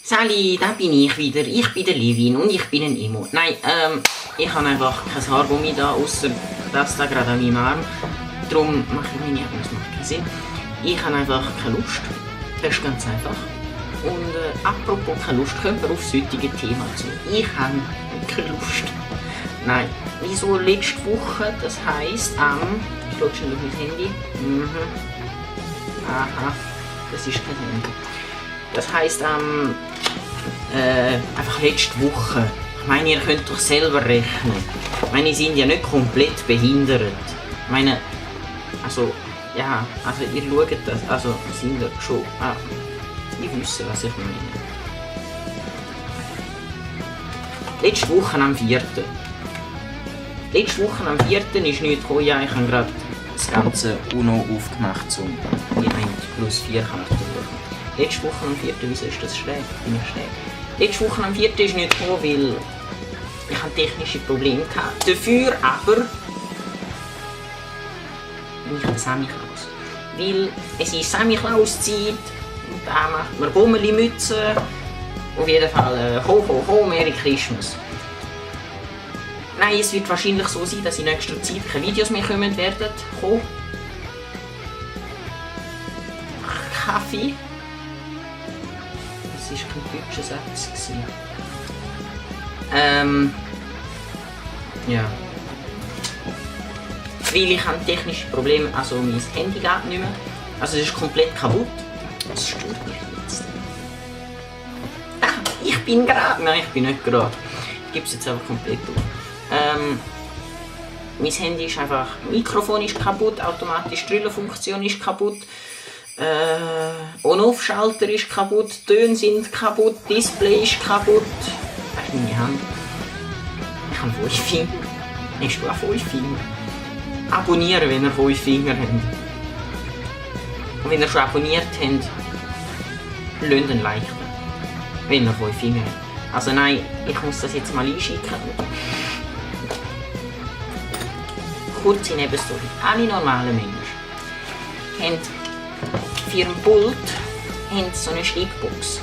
Sally, da bin ich wieder. Ich bin der Levin und ich bin ein Emo. Nein, ich habe einfach kein Haargummi da, außer das da gerade an meinem Arm. Darum mache ich meine Augen, das macht keinen Sinn. Ich habe einfach keine Lust. Das ist ganz einfach. Und apropos keine Lust, kommen wir aufs heutige Thema zu. Ich habe keine Lust. Nein, wieso letzte Woche? Das heisst ich schaue schnell auf mein Handy. Aha, das ist kein Handy. Das heisst einfach letzte Woche. Ich meine, ihr könnt doch selber rechnen. Ich meine, ihr seid ja nicht komplett behindert. Ich meine, also, ja, also ihr schaut das, also sind ihr schon, ich wüsste, was ich meine. Letzte Woche am 4. Letzte Woche am 4. ist nichts gekommen, ja, ich habe gerade das ganze UNO aufgemacht, um die 1+4 Karte zu schauen. Letzte Woche am 4. Wieso ist das schräg? Bin ich schräg? Letzte Woche am 4. ist nicht gekommen, weil ich hatte technische Probleme hatte. Dafür aber bin ich ein Samichlaus. Weil es ist Samichlaus-Zeit und da macht man Bummerli-Mützen. Auf jeden Fall ho ho ho, Merry Christmas. Nein, es wird wahrscheinlich so sein, dass in nächster Zeit keine Videos mehr kommen werden. Kaffee. Das war kein deutscher Satz. Ja. Weil ich habe technische Probleme, also mein Handy geht nicht mehr. Also es ist komplett kaputt. Das stört mich jetzt. Ich bin gerade. Nein, ich bin nicht gerade. Ich gebe es jetzt einfach komplett auf. Mein Handy ist einfach, Mikrofon ist kaputt, automatische Trillerfunktion ist kaputt, On-Off-Schalter ist kaputt, Töne sind kaputt, Display ist kaputt. Das ist meine Hand. Ich habe 5 Finger. Hast du auch 5 Finger? Abonnieren, wenn ihr 5 Finger habt. Und wenn ihr schon abonniert habt, lasst ein Like da. Wenn ihr 5 Finger habt. Also nein, ich muss das jetzt mal einschicken. Kurze Nebenstory. Alle normalen Menschen haben für ein Pult so eine Schreibbox.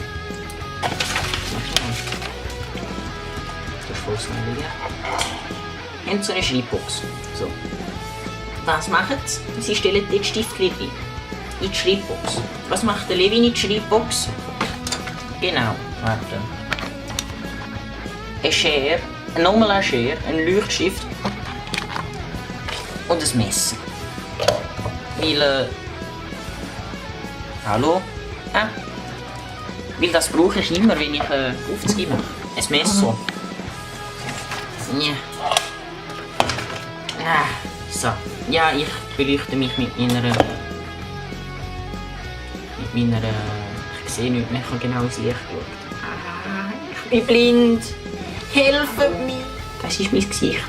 Das ist voll schnell, ja. Haben so eine Schreibbox. So. Was machen sie? Sie stellen dort Stiftchen rein. In die Schreibbox. Was macht der Levin in die Schreibbox? Genau, warte. Eine Schere, nochmal eine Schere, ein Leuchtstift und ein Messer. Weil, hallo? Weil das brauche ich immer, wenn ich Aufzüge mache. Ein Messer. Ja. So. Ja, ich beleuchte mich mit meiner... Ich sehe nicht mehr, ich habe genau ins Licht geschaut. Ich bin blind. Helft mir! Das ist mein Gesicht.